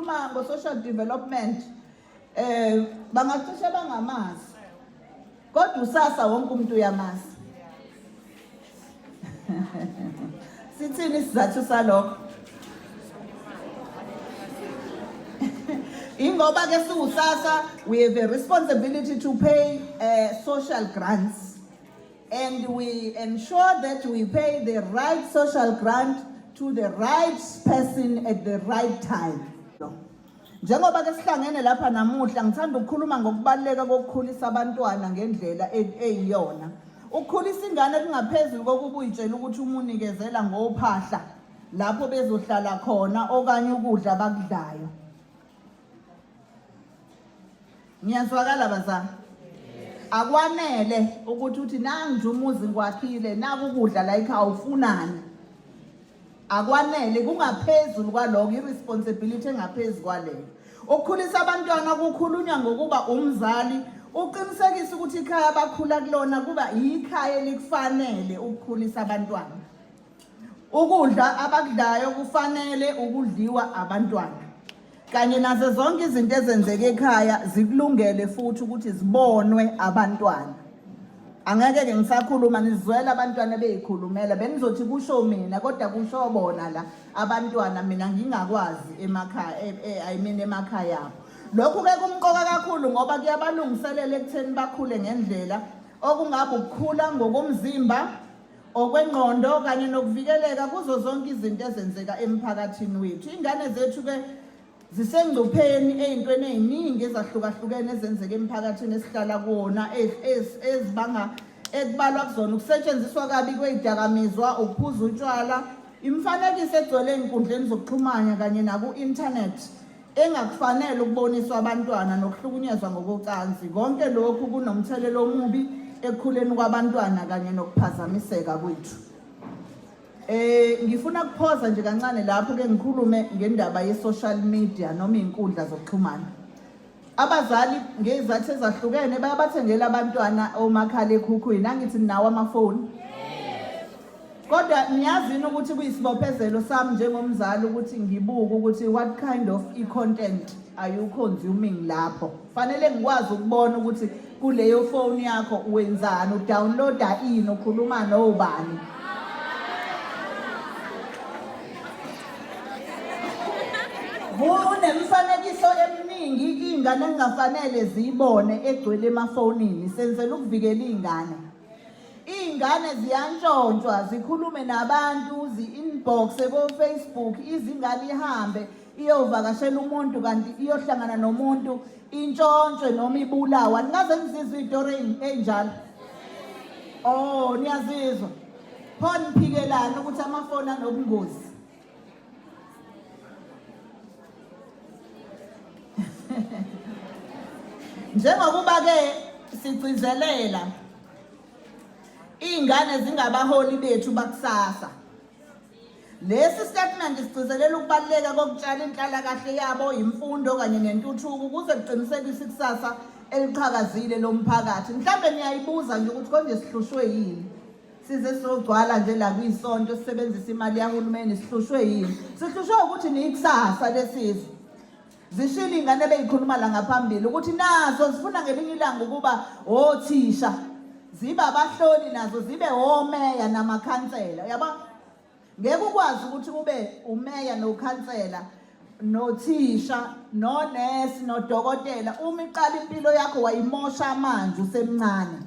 ngikhuluma ngo-social development bangacishe bangamazi kodwa usasa wonke umuntu uyamazi. Sithini isizathu salokho? Ingoba ke siwusasa we have a responsibility to pay social grants and we ensure that we pay the right social grant to the right person at the right time. Njengoba ke sihlangene lapha namuhla ngithanda ukukhuluma ngokubaluleka kokukhulisa abantwana ngendlela eyiyona. Ukukhulisa ingane kungaphezulu kokuba uyitshela ukuthi umunikezela ngophahla lapho bezohlala khona okanye ukudla abakudlayo. Ngiyazwakala bazali? Akwanele ukuthi uthi nangu nje umuzi ngiwakhile naku ukudla la ekhaya ufunani. Akwanele kungaphezulu kwaloko i-responsibility engaphezu kwaleyo. Ukukhulisa abantwana kukhulunywa ngokuba umzali uqinisekise ukuthi ikhaya abakhula kulona kuba yikhaya elikufanele ukukhulisa abantwana. Ukudla abakudlayo kufanele ukudliwa abantwana. Kanye nazo zonke izinto ezenzeka ekhaya zikulungele futhi ukuthi zibonwe abantwana. Angeke ke ngisakhuluma nizwela abantwana beyikhulumela benizothi kusho mina kodwa kusho bona la abantwana mina ngingakwazi emakhaya I mean emakhaya abo. Lokhu ke kumqoka kakhulu ngoba kuyabalungiselela ekutheni bakhule ngendlela okungaba ukukhula ngokomzimba okwengqondo kanye nokuvikeleka kuzo zonke izinto ezenzeka emphakathini wethu. Ingane zethu ke zisengcupheni ey'ntweni ey'ningi ezahlukahlukene ezenzeka emphakathini esihlala kuwona ezibanga ekubalwa kuzona ukusetshenziswa kabi kwey'dakamizwa, ukuphuza utshwala, imifanekiso egcwele ey'nkundleni zokuxhumana kanye naku-inthanethi engakufanele ukuboniswa abantwana nokuhlukunyezwa ngokocansi. Konke lokhu kunomthelela omubi ekukhuleni kwabantwana kanye nokuphazamiseka kwethu. Ngifuna ukuphoza nje kancane lapho ke ngikhulume ngendaba ye-social media noma iy'nkundla zokuxhumana. Abazali ngezizathu ezahlukene bayabathengela abantwana omakhalekhukhwini, angithi ninawo amafoni. Kodwa niyazi yini ukuthi kuyisibophezelo sami njengomzali ukuthi ngibuke ukuthi what kind of i-content are you consuming lapho. Fanele ngikwazi ukubona ukuthi kuleyo phone yakho wenzani, udownloada ini, ukhuluma nobani. Kunemifanekiso eminingi iy'ngane engingafanele ziyibone egcwele emafonini, senzela ukuvikela iy'ngane. Iy'ngane ziyantshontshwa zikhulume nabantu zi-inboxe ko-Facebook, izingane ihambe iyovakashela umuntu kanti iyohlangana nomuntu intshontshwe noma ibulawa. Ningaze nizizwe iy'tori ey'njalo? Oh, niyazizwa. Pho niphikelani ukuthi amafoni anobungozi? Njengokuba-ke sigcizelela iy'ngane zingabaholi bethu bakusasa. Lesi statement sigcizelela ukubaluleka kokutshala inhlalakahle yabo, imfundo kanye nentuthuko ukuze kuqinisekiswe ikusasa eliqhakazile lomphakathi. Mhlambe niyayibuza nje ukuthi konje sihlushwe yini? Size sizogcwala nje la kwisonto sisebenzisa imali yahulumeni sihlushwe yini? Sihlushwe ukuthi niyikusasa lesizwe. Zishilo iy'ngane beyikhuluma la ngaphambili ukuthi nazo zifuna ngelinye ilanga ukuba othisha, zibe abahloli nazo zibe omeya namakhansela. Uyabona? Ngeke ukwazi ukuthi ube umeya nokhansela nothisha nonesi nodokotela uma iqala impilo yakho wayimosha manje usemncane.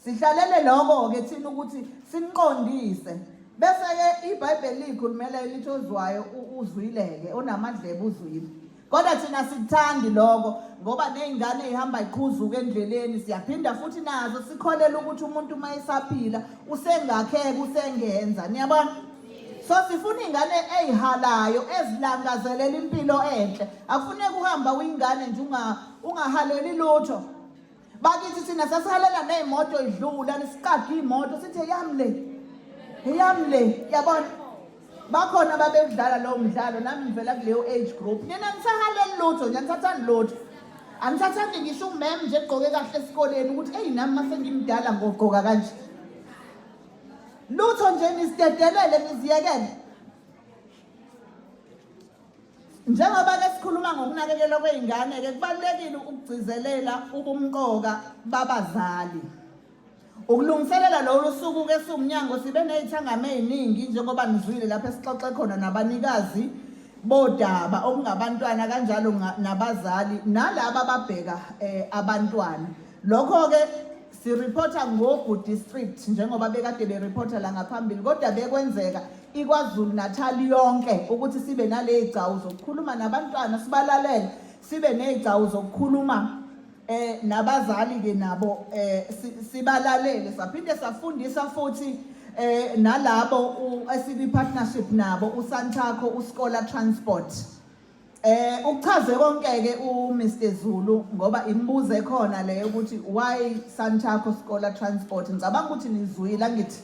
Sihlalele lokho-ke thina ukuthi siniqondise. Bese-ke iBhayibheli liyikhulumela elithi ozwayo uzwile-ke, onamadlebe uzwile. Kodwa thina sikuthandi lokho ngoba ney'ngane ey'hamba yiqhuzuka endleleni siyaphinda futhi nazo sikholelwa ukuthi umuntu uma esaphila usengakheka usengenza. Niyabona? So sifuna iy'ngane ey'halayo ezilangazelela impilo enhle. Akufuneki uhamba uyingane nje ungahaleli lutho. Bakithi thina sasihalela ney'moto idlula siqage iy'moto sithi eyami le eyami le yabona bakhona ababedlala lowo mdlalo nami ngivela kuleyo age group nina nisahaleli lutho nje anithathani lutho anithathani ngisho umem nje egqoke kahle esikoleni ukuthi eyi nami uma sengimdala ngogqoka kanje lutho nje nizidedelele niziyekele. Njengoba-ke sikhuluma ngokunakekelwa kwey'ngane-ke kubalulekile ukugcizelela ubumqoka babazali. Ukulungiselela lolu suku-ke siwumnyango sibe ney'thangami ey'ningi njengoba nizwile lapho esixoxe khona nabanikazi bodaba okungabantwana kanjalo nabazali nalaba ababheka abantwana. Lokho-ke sireporta ngoGu District njengoba bekade bereporta la ngaphambili kodwa bekwenzeka iKwaZulu Natal yonke ukuthi sibe naley'gcawu zokukhuluma nabantwana sibalalele, sibe ney'gcawu zokukhuluma nabazali ke nabo sibalalele. Saphinde safundisa futhi nalabo esibi partnership nabo uSantaco uScholar Transport. Ukuchaze konke ke uMr Zulu ngoba imibuzo ekhona leyo ukuthi why Santaco Scholar Transport. Ngicabanga ukuthi nizwile angithi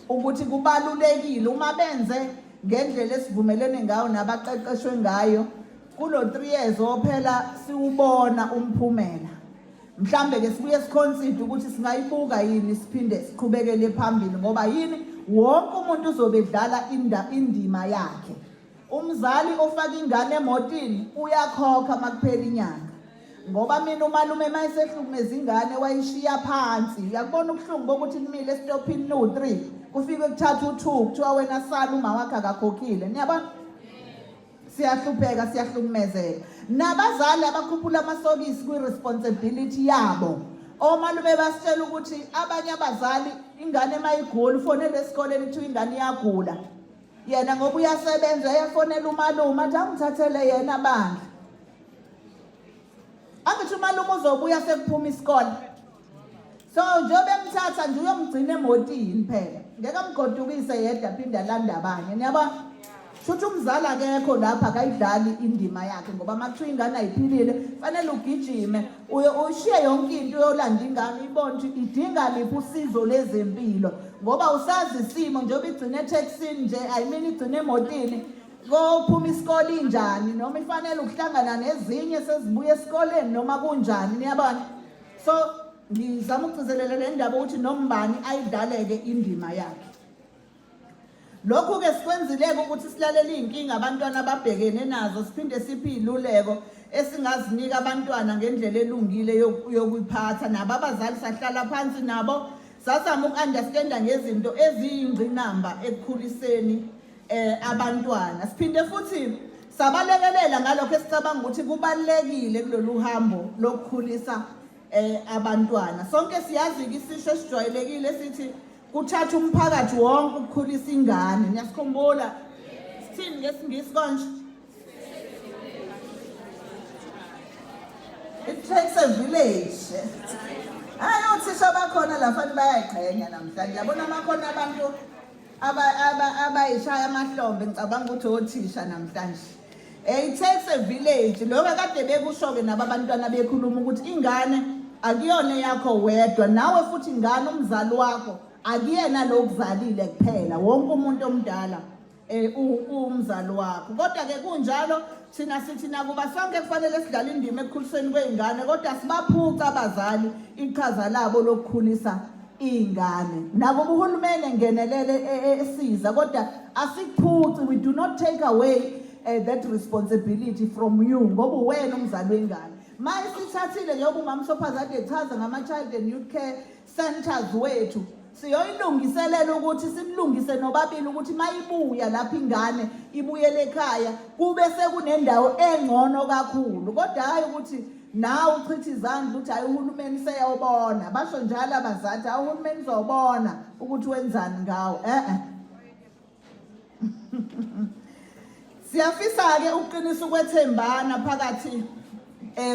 ukuthi kubalulekile uma benze ngendlela esivumelene ngayo nabaqeqeshwe ngayo kulo 3 years ophela siwubona umphumela. Mhlambe ke sibuye siconsider ukuthi singayibuka yini siphinde siqhubekele phambili ngoba yini wonke umuntu uzobe edlala indima yakhe. Umzali ofaka ingane emotini uyakhokha makuphela inyanga. Ngoba mina umalume mayesehlukumeza ingane wayishiya phansi. Uyakubona ubuhlungu bokuthi nimile esitophini no-3 kufike kuthatha u-2 kuthiwa wena sala uma wakhe akakhokhile. Niyabona? Siyahlupheka, siyahlukumezeka. Nabazali abakhuphula amasokisi kwi-responsibility yabo. Omalume basitshela ukuthi abanye abazali ingane mayigula ufonele esikoleni kuthiwa ingane iyagula. Yena ngoba uyasebenza uyafonela umalume athi angithathele yena bandla. Angithi umalume uzobuya sekuphuma isikole. So njengoba emthatha nje uyomgcina emotini phela. Ngeke amgodukise yedwa aphinde alande abanye. Niyabona? Shuthi umzali akekho lapha akayidlali indima yakhe ngoba uma kuthiwa ingane ayiphilile fanele ugijime uye ushiye yonke into uyolanda ingane uyibone ukuthi idinga liphi usizo lezempilo ngoba usazi isimo njengoba igcine ethekisini nje I mean igcine emotini kophuma isikole injani noma ifanele ukuhlangana nezinye sezibuya esikoleni noma kunjani niyabona. So ngizama ukugcizelela le ndaba ukuthi nombani ayidlaleke indima yakhe. Lokhu-ke sikwenzile-ke ukuthi silalele iy'nkinga abantwana ababhekene nazo siphinde siphe iy'luleko esingazinika abantwana ngendlela elungile yokuyiphatha. Nabo abazali sahlala phansi nabo sazama uku-understanda ngezinto eziyingqinamba ekukhuliseni abantwana. Siphinde futhi sabalekelela ngalokho esicabanga ukuthi kubalulekile kulolu hambo lokukhulisa abantwana. Sonke siyazi-ke isisho esijwayelekile esithi kuthatha umphakathi wonke ukukhulisa ingane. Niyasikhumbula? Sithini ngesiNgisi konje? It takes a village. Hayi othisha bakhona la fanele bayayiqhenya namhlanje. Yabona amakhona abantu abayishaya amahlombe ngicabanga ukuthi othisha namhlanje. It takes a village. Lokho kade bekusho ke nabo abantwana bekhuluma ukuthi ingane akuyona yakho wedwa, nawe futhi ingane umzali wakho akuyena lo okuzalile kuphela, wonke umuntu omdala umzali wakho. Kodwa ke kunjalo thina sithi nakuba sonke kufanele sidlale indima ekukhulisweni kwey'ngane, kodwa sibaphuca abazali iqhaza labo lokukhulisa iy'ngane. Nakuba uhulumeni engenelele esiza, kodwa asikuphuci, we do not take away that responsibility from you ngoba uwena umzali wengane. Ma isithathile njengoba umama Sophazi ade echaza ngama-child and youth care centers wethu, siyoyilungiselela ukuthi simlungise nobabili ukuthi mayibuya lapha ingane ibuyele ekhaya kube sekunendawo engcono kakhulu. Kodwa hhayi ukuthi nawe uchithe izandla uthi hhayi uhulumeni seyawubona. Basho njalo abazali, hhayi uhulumeni uzobona ukuthi wenzani ngawo. Siyafisa-ke ukuqinisa ukwethembana phakathi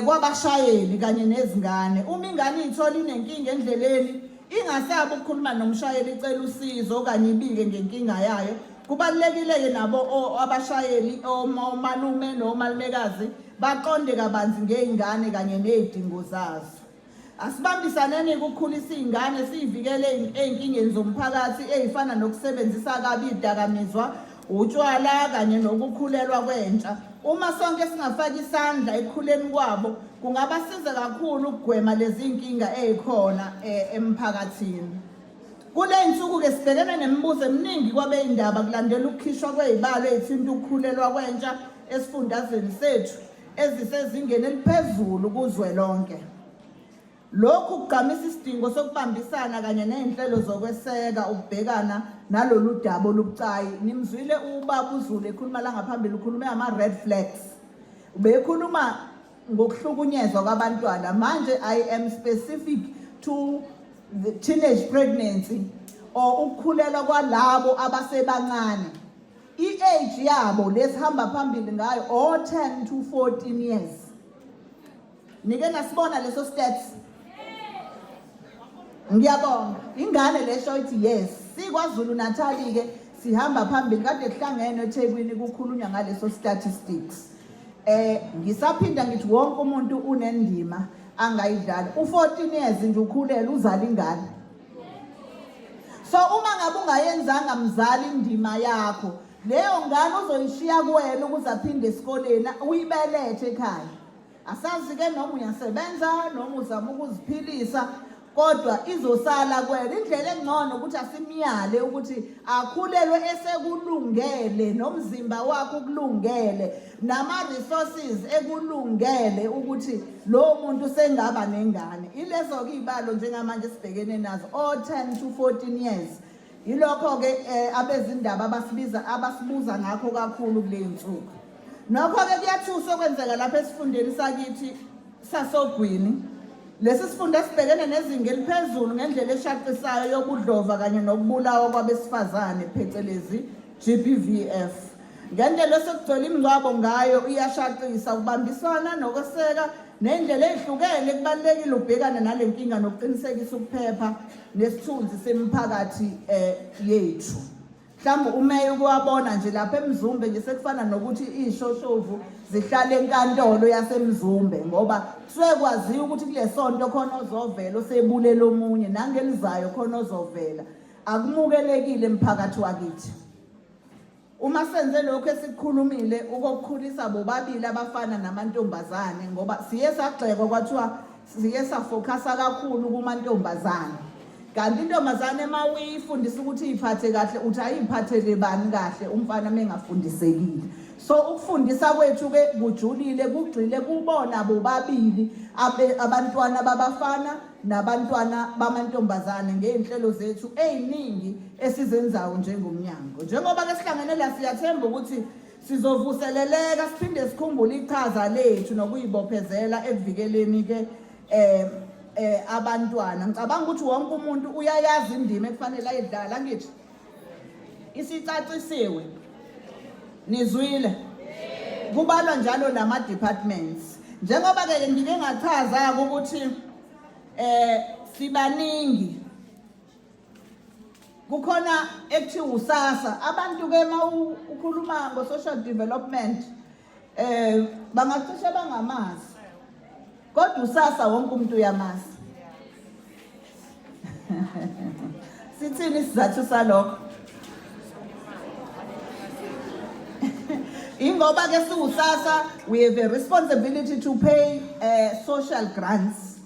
kwabashayeli kanye nezingane. Uma ingane iyithola inenkinga endleleni, ingasabi ukukhuluma nomshayeli icela usizo okanye ibike ngenkinga yayo. Kubalulekile-ke nabo abashayeli, omalume nomalumekazi baqonde kabanzi ngey'ngane kanye ney'dingo zazo. Asibambisaneni ukukhulisa iy'ngane siyivikele ey'nkingeni zomphakathi ey'fana nokusebenzisa kabi iy'dakamizwa, utshwala kanye nokukhulelwa kwentsha. Uma sonke singafaka isandla ekukhuleni kwabo, kungabasiza kakhulu ukugwema lezi nkinga ey'khona emphakathini. Kule nsuku-ke sibhekene nemibuzo eminingi kwabeyindaba kulandela ukukhishwa kwey'balo ey'thinta ukukhulelwa kwentsha esifundazweni sethu ezisezingeni eliphezulu kuzwelonke. Lokhu kugqamisa isidingo sokubambisana kanye nezinhlelo zokweseka ukubhekana nalolu daba olubucayi. Nimzwile ubaba uZulu ekhuluma la ngaphambili, ukhulume ama-red flags. Ubekhuluma ngokuhlukunyezwa kwabantwana. Manje I am specific to the teenage pregnancy or ukukhulelwa kwalabo abasebancane. I-age yabo lesihamba phambili ngayo o-10 to 14 years. Nike nasibona leso stats? Ngiyabonga. Ingane lesho ithi yes. SikwaZulu Natal ke sihamba phambili, kade kuhlangene eThekwini kukhulunywa ngaleso statistics. Ngisaphinda ngithi wonke umuntu unendima angayidlala. U14 years nje ukhulele, uzala ingane. So uma ngabe ungayenzanga, mzali, indima yakho, leyo ngane uzoyishiya kuwena ukuze aphinde esikoleni, uyibelethe ekhaya. Asazi ke noma uyasebenza noma uzama ukuziphilisa, kodwa izosala kuwena. Indlela engcono ukuthi asimyale ukuthi akhulelwe esekulungele, nomzimba wakhe ukulungele, nama-resources ekulungele ukuthi lowo muntu sengaba nengane. Ilezo-ke iy'balo njengamanje sibhekene nazo, o-10 to 14 years. Yilokho-ke abezindaba abasibiza, abasibuza ngakho kakhulu kule nsuku. Nokho-ke kuyathusa okwenzeka lapha esifundeni sakithi sasoGwini. Lesi sifunda sibhekene nezinga eliphezulu ngendlela eshaqisayo yobudlova kanye nokubulawa kwabesifazane, phecelezi GBVF. Ngendlela esekugcwele imingcwabo ngayo iyashaqisa. Ukubambisana nokweseka nendlela ey'hlukene kubalulekile ukubhekana nale nkinga nokuqinisekisa ukuphepha nesithunzi semiphakathi yethu. Mhlawumbe umeya ukuwabona nje lapha eMzumbe nje sekufana nokuthi iy'shoshovu zihlale enkantolo yaseMzumbe, ngoba kusuke kwaziwa ukuthi kule sonto khona ozovela osebulela omunye, nangelizayo khona ozovela. Akumukelekile emphakathi wakithi. Uma senze lokhu esikukhulumile ukokukhulisa bobabili abafana namantombazane, ngoba siye sagxekwa kwathiwa siye safokhasa kakhulu kumantombazane, kanti intombazane uma uyifundisa ukuthi iy'phathe kahle, uthi ayiy'phathele bani kahle umfana uma engafundisekile? So ukufundisa kwethu-ke kujulile, kugxile kubona bobabili abantwana babafana nabantwana bamantombazane ngey'nhlelo zethu ey'ningi esizenzayo njengomnyango. Njengoba-ke sihlangene la, siyathemba ukuthi sizovuseleleka siphinde sikhumbule iqhaza lethu nokuyibophezela ekuvikeleni-ke abantwana. Ngicabanga ukuthi wonke umuntu uyayazi indima ekufanele ayidlala, angithi isicacisiwe, nizwile, kubalwa njalo nama-departments. Njengoba-ke ngike ngachaza-ke ukuthi sibaningi, kukhona ekuthiwa uSASSA. Abantu ke uma ukhuluma ngo-social development bangacishe bangamazi, kodwa uSASSA wonke umuntu uyamazi. Sithini isizathu salokho? Ingoba ke siwuSASSA, we have a responsibility to pay social grants,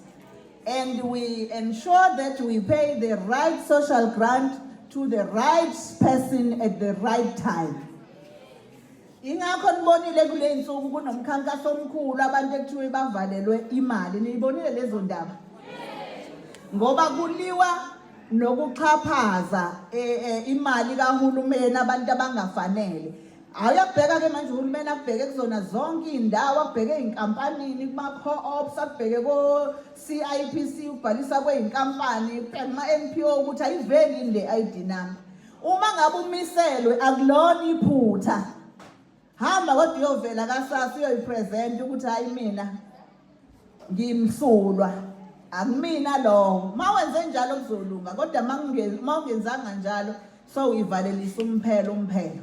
and we ensure that we pay the right social grant to the right person at the right time. Ingakho nibonile kule nsuku kunomkhankaso omkhulu, abantu ekuthiwe bavalelwe imali. Niyibonile lezo ndaba, ngoba kuliwa nokuxhaphaza imali kahulumeni abantu abangafanele. Awuyakubheka ke manje uhulumeni akubheke kuzona zonke iy'ndawo, akubheke ey'nkampanini, kuma-co-ops, akubheke ko-CIPC, ukubhalisa kwey'nkampani, kubheke kuma-NPO ukuthi ayiveli yini le ID number. Uma ngabe umiselwe, akulona iphutha, hamba kodwa uyovela kaSASSA, uyoyipresent ukuthi hayi, mina ngimsulwa, akumina lowo. Uma wenze njalo kuzolunga, kodwa uma ungenzanga njalo, so uyivalelisa umphelo umphelo.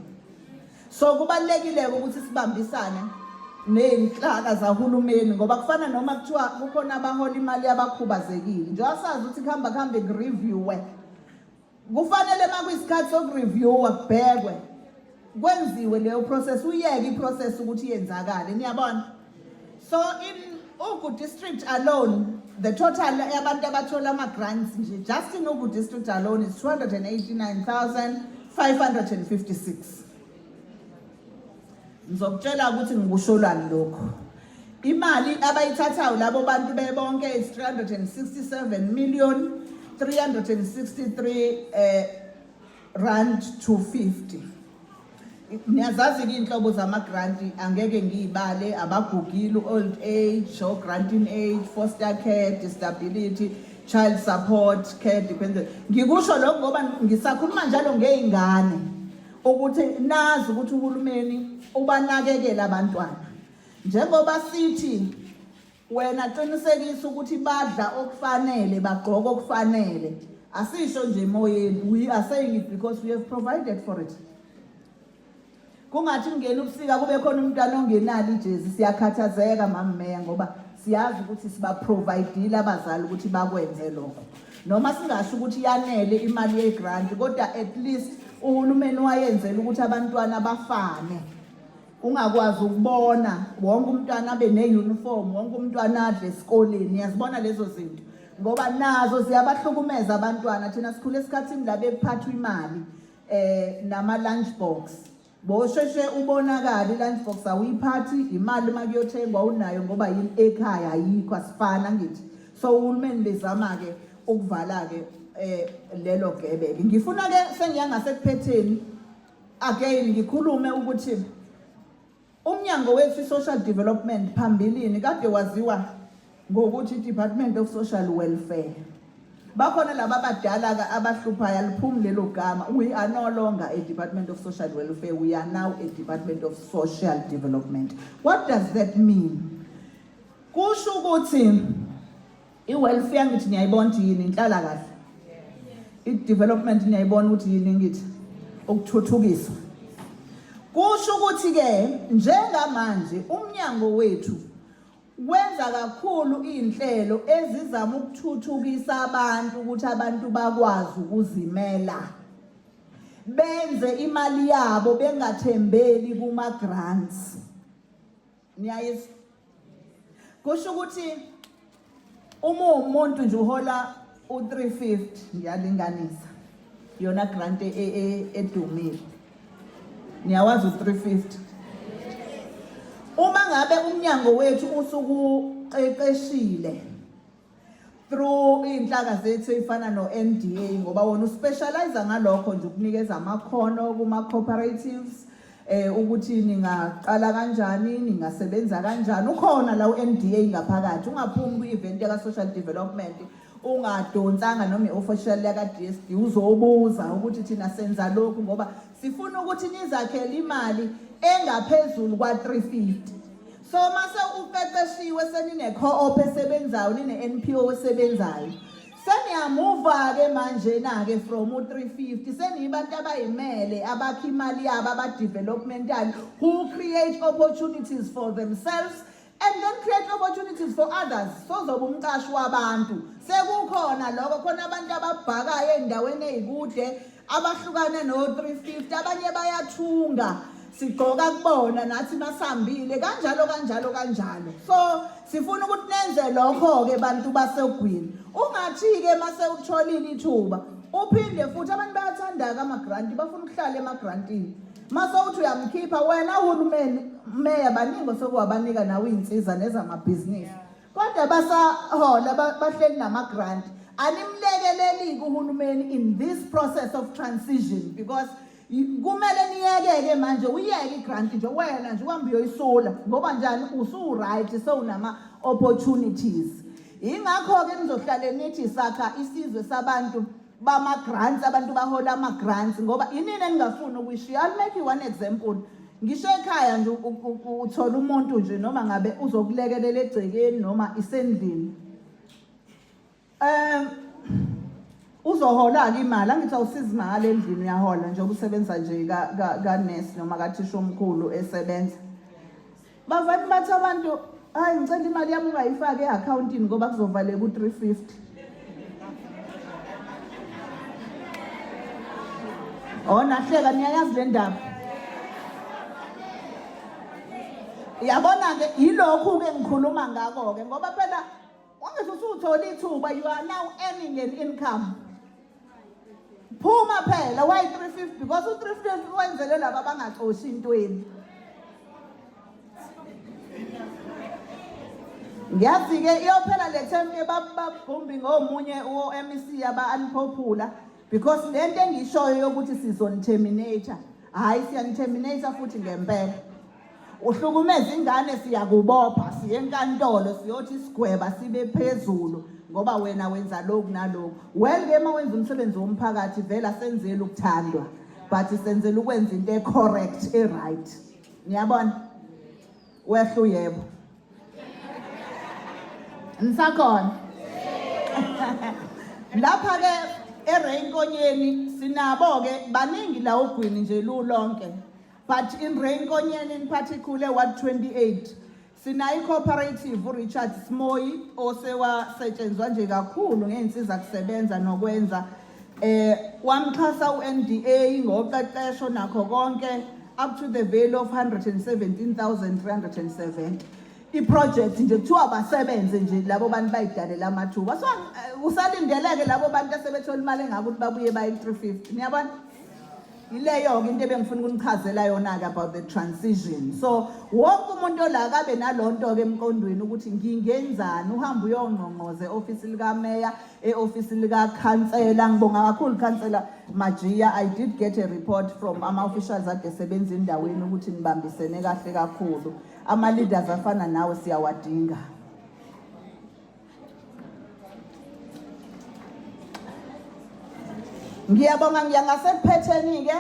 So kubalulekile ukuthi sibambisane ney'nhlaka zahulumeni, ngoba kufana noma kuthiwa kukhona abahola imali yabakhubazekile, njengoba sazi ukuthi kuhamba kuhambe kureviewe, kufanele uma kuyisikhathi sokureviewa kubhekwe, kwenziwe leyo process, uyeke iprocess ukuthi yenzakale, niyabona. So in Ugu district alone, the total yabantu abathola ama-grants nje, just in Ugu district alone, is 289,556. Ngizokutshela ukuthi ngikusholani lokho. Imali abayithathayo labo bantu bebonke is 367 million 363 rand 250. Niyazazi-ke iy'nhlobo zamagranti, angeke ngiyibale, abagugile, old age, o-grant in aid, foster care, disability, child support, care dependent. Ngikusho lokhu ngoba ngisakhuluma njalo ngey'ngane ukuthi nazi ukuthi uhulumeni ubanakekela abantwana. Njengoba sithi wena qinisekisa ukuthi badla okufanele, bagqoka okufanele. Asisho nje emoyeni, we are saying it because we have provided for it. Kungathi kungena ubusika kube khona umntwana ongenalo ijezi, siyakhathazeka mama meya ngoba siyazi ukuthi siba-provide-ile abazali ukuthi bakwenze lokho. Noma singasho ukuthi yanele imali ye-grant, kodwa at least uhulumeni wayenzela ukuthi abantwana bafane. Ungakwazi ukubona wonke umntwana abe ne-uniform, wonke umntwana adle esikoleni. Niyazibona lezo zinto ngoba nazo ziyabahlukumeza abantwana. Thina sikhule esikhathini la bekuphathwa imali nama lunch box. Bosheshe ubonakala i-lunch box awuyiphathi, imali uma kuyothengwa unayo ngoba yini ekhaya ayikho, asifani angithi. So uhulumeni bezama ke ukuvala ke lelo gebe. Ngifuna ke sengiya ngasekuphetheni again ngikhulume ukuthi umnyango wethu i-social development phambilini kade waziwa ngokuthi i-Department of Social Welfare. Bakhona laba abadala-ke abahluphayo, aliphumi lelo gama. We are no longer a Department of Social Welfare, we are now a Department of Social Development. What does that mean? Kusho ukuthi i-welfare ngithi niyayibona ukuthi yini inhlalakahle. I-development niyayibona ukuthi yini ngithi ukuthuthukiswa. Kusho ukuthi-ke njengamanje umnyango wethu wenza kakhulu iy'nhlelo ezizama ukuthuthukisa abantu ukuthi abantu bakwazi ukuzimela, benze imali yabo bengathembeli kuma-grants. Niyayizwa? Kusho ukuthi uma uwumuntu nje uhola u-350, ngiyalinganisa, yona grant edumile. Niyawazi u-350? Uma ngabe umnyango wethu usukuqeqeshile through iy'nhlaka zethu ey'fana no-NDA, ngoba wona uspecialize ngalokho nje, ukunikeza amakhono kuma-cooperatives, ukuthi ningaqala kanjani, ningasebenza kanjani. Ukhona la u-NDA ngaphakathi, ungaphumi kwi-event yaka-social development ungadonsanga noma i-official yaka-DSD uzobuza ukuthi thina senza lokhu ngoba sifuna ukuthi nizakhele imali engaphezulu kwa-350. So mase uqeqeshiwe senine-co-op esebenzayo, nine-NPO esebenzayo, seniyamuva-ke manje-na-ke from u-350 seniyibantu abayimele, abakha imali yabo, aba-developmental, who create opportunities for themselves and then create opportunities for others. Sozoba umqashi wabantu. Sekukhona lokho, khona abantu ababhakayo ey'ndaweni ey'kude abahlukane no-350, abanye bayathunga, sigqoka kubona nathi masihambile, kanjalo kanjalo kanjalo. So sifuna ukuthi nenze lokho-ke bantu basegwini. Ungathi-ke mase utholile ithuba uphinde futhi, abantu bayathanda-ke amagranti, bafuna ukuhlala emagrantini. Mase uthi uyamkhipha wena hulumeni meya, baningi osekuwabanika nawe iy'nsiza nezamabhizinisi, kodwa basahola bahleli nama-grant. Animlekeleli kuhulumeni in this process of transition, because kumele niyeke-ke manje, uyeke i-grant nje wena nje uhambe uyoyisula ngoba njani usu-right, sewunama-opportunities. Yingakho-ke nizohlale nithi sakha isizwe sabantu bama-grants, abantu bahola ama-grants ngoba inini eningafuni ukuyishiya. I'll make you one example. Ngisho ekhaya nje uthola umuntu nje noma ngabe uzokulekelela egcekeni noma isendlini, uzohola-ke imali, angithi awusizi mahhala endlini, uyahola njengoba usebenza nje kanesi noma kathisha omkhulu esebenza. Bavame bathi abantu, hayi ngicela imali yami ungayifaki e-akhawuntini ngoba kuzovaleka u-350. Oh, nahleka, niyayazi le ndaba. Yabona-ke, yilokhu-ke ngikhuluma ngakho-ke, ngoba phela ungathi usuthola ithuba, you are now earning an income. Phuma phela, why 350? Because u-350 wenzele laba abangacoshi intweni. Ngiyazi-ke iyophela le term bababhumbi ngomunye wo-MEC aba-unpopular because le nto engishoyo yokuthi sizoni-terminate, hhayi, siyani-terminate futhi ngempela. Uhlukumeza ingane, siyakubopha, siye enkantolo, siyothi isigweba sibe phezulu ngoba wena wenza lokhu nalokhu. Well ke, uma wenza umsebenzi womphakathi vele asenzeli ukuthandwa, but senzela ukwenza into e-correct, e-right. Niyabona, wehla uyebo, nisakhona lapha ke eRay Nkonyeni. Sinabo ke baningi la ogwini nje lulonke, but in Ray Nkonyeni in particular, Ward 28, sinayo i-cooperative uRichard Smoyi osewasetshenzwa nje kakhulu ngey'nsiza kusebenza nokwenza wamxhasa uNDA ngoqeqesho nakho konke up to the value of 117,370. I-project nje kuthiwa basebenze nje labo bantu, bayidalela amathuba. So usalindeleke labo bantu asebethola imali engaka ukuthi babuye baye 350. Niyabona, ileyo-ke into ebengifuna ukunichazela yona-ke about the transition. So wonke umuntu ola kabe nalonto-ke emqondweni ukuthi ngingenzani. Uhambe uyongqongqoza e-ofisi likameya, e-ofisi likakhansela. Ngibonga kakhulu, Khansela Majiya. I did get a report from ama-officials ade sebenza endaweni ukuthi nibambisene kahle kakhulu. Ama-leaders afana nawe siyawadinga. Ngiyabonga. Ngiya ngasekuphetheni-ke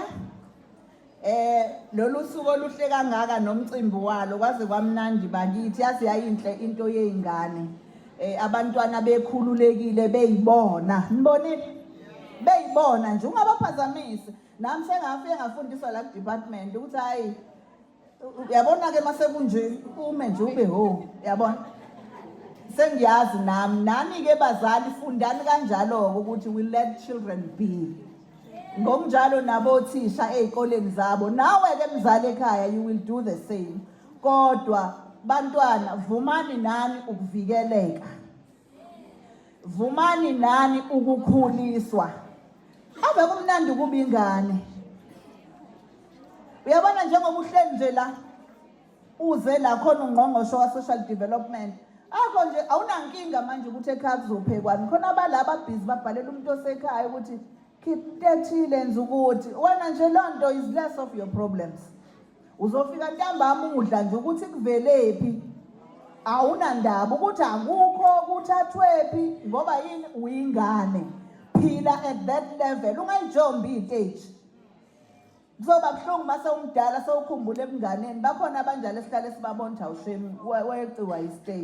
lolu suku oluhle kangaka nomcimbi walo, kwaze kwamnandi bakithi. Yazi yayinhle into yey'ngane, abantwana bekhululekile, beyibona, nibonile, beyibona nje, ungabaphazamisi. Nami sengafike ngafundiswa la ku-department ukuthi hayi, uyabona-ke, mase kunje ume nje ube ho, uyabona, sengiyazi nami. Nani-ke bazali, fundani kanjalo-ke ukuthi we let children be. Ngokunjalo nabothisha ey'koleni zabo, nawe-ke mzali ekhaya, you will do the same. Kodwa bantwana, vumani nani ukuvikeleka, vumani nani ukukhuliswa. Ave kumnandi ukuba ingane. Uyabona, njengoba uhleli nje la, uze la khona ungqongqoshe wa-social development akho nje, awunankinga manje ukuthi ekhaya kuzophekwani. Khona abala ababhizi babhalela umuntu osekhaya ukuthi khipha into ethile, enza ukuthi wena nje loo nto is less of your problems. Uzofika ntambama udla nje, ukuthi kuvelephi awunandaba, ukuthi akukho kuthathwephi, ngoba yini? Uyingane. Phila at that level, ungayijombi iteji. Kuzoba buhlungu mase umdala sewukhumbula ebunganeni. Bakhona abanjalo esihlale sibabona ukuthi awushemi, wayeciwa yi-stage.